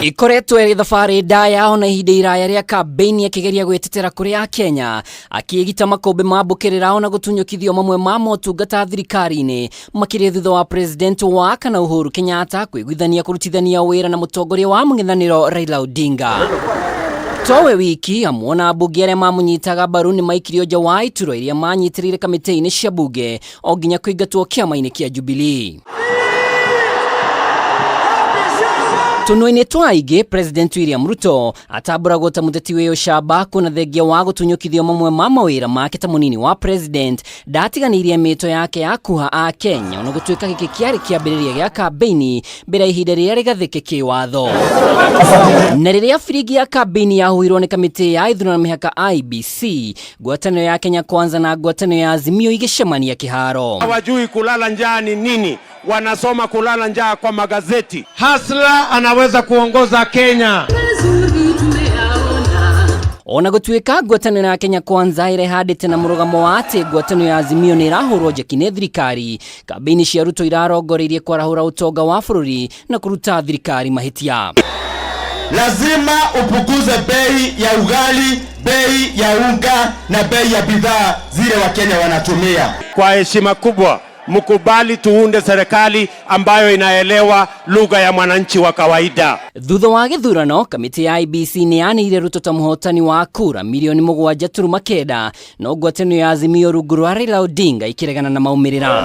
Ikoretwo ĩrĩ thabarĩ ndaya ona ihinda iraya rĩa kambĩini akĩgeria gwĩtetera kũrĩ Akenya, akĩĩgita makũmbĩ ma mbũkĩrĩra ona gũtunyũkithio mamwe ma motungata thirikari-inĩ, makĩria thutha wa president wa kana Uhuru Kenyatta kwĩguithania kũrutithania wĩra na mũtongoria wa mũng'ethanĩro Raila Odinga. Towe wiki amwe ona ambunge arĩa mamũnyitaga mbaru nĩ maikirio nja wa iturwa iria manyitĩrĩire kamĩtĩ-inĩ cia bunge o nginya kũingatwo kĩama-inĩ kĩa Jubilee. Tũnua-inĩ twa aingĩ, President William Ruto atambũragwo ta mũteti wĩ ũcamba kuona thengia wa gũtunyũkithio mamwe ma mawĩra make ta mũnini wa president ndatiganĩirie mĩto yake ya kuha a Kenya ona gũtuĩka gĩkĩ kĩarĩ kĩambĩrĩria gĩa kambĩini mbere ya ihinda rĩrĩa rĩgathĩke kĩwatho. Na rĩrĩa biringi ya kambĩini yahuhirwo nĩ kamĩtĩ ya ithurano na mĩhaka IEBC, ngwatanĩro ya Kenya Kwanza na ngwatanĩro ya Azimio igĩcemania kĩharo. Hawajui kulala njaa ni nini, wanasoma kulala njaa kwa magazeti. Hustler anaweza kuongoza Kenya. Ona gũtuĩka ngwatanĩro ya Kenya Kwanza ĩrehandĩte na mũrũgamo wa atĩ ngwatanĩro ya Azimio nĩ ĩrahũrwo njeki nĩ thirikari, kambĩini cia Ruto irarongoreirie kwarahũra ũtonga wa bũrũri na kũruta thirikari mahĩtia. Lazima upunguze bei ya ugali, bei ya unga na bei ya bidhaa zile Wakenya wanatumia. Kwa heshima kubwa, mkubali tuunde serikali ambayo inaelewa lugha ya mwananchi wa kawaida. Thutha wa gĩthurano, kamĩtĩ ya IEBC nĩ yanĩire Ruto ta mũhotani wa kura milioni 7.9, no ngwatanĩro ya Azimio rungu rwa Raila Odinga ikĩregana na maumĩrĩra.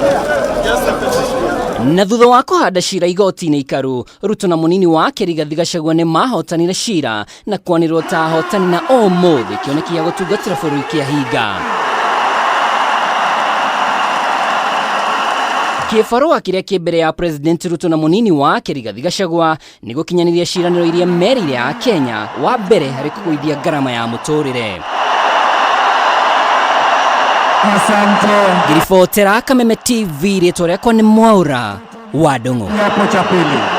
Na thutha wa kũhanda cira igoti-inĩ ikaru, Ruto na mũnini wake Rigathi Gachagua nĩ mahotanire cira na kwanĩrwo ta ahotani na ũmũthĩ kĩoneki gĩa gũtungatĩra bũrũri kĩahinga. Kĩbarũa kĩrĩa kĩ mbere ya President Ruto na mũnini wake Rigathi Gachagua nĩ gũkinyanĩria ciĩranĩro iria merĩire a Kenya, wa mbere harĩ kũgũithia ngarama ya mũtũrĩre. Asante. Ngĩribotera Kameme TV, rĩtwa rĩakwa nĩ Mwaura wa Ndung'u. Kiapo cha pili.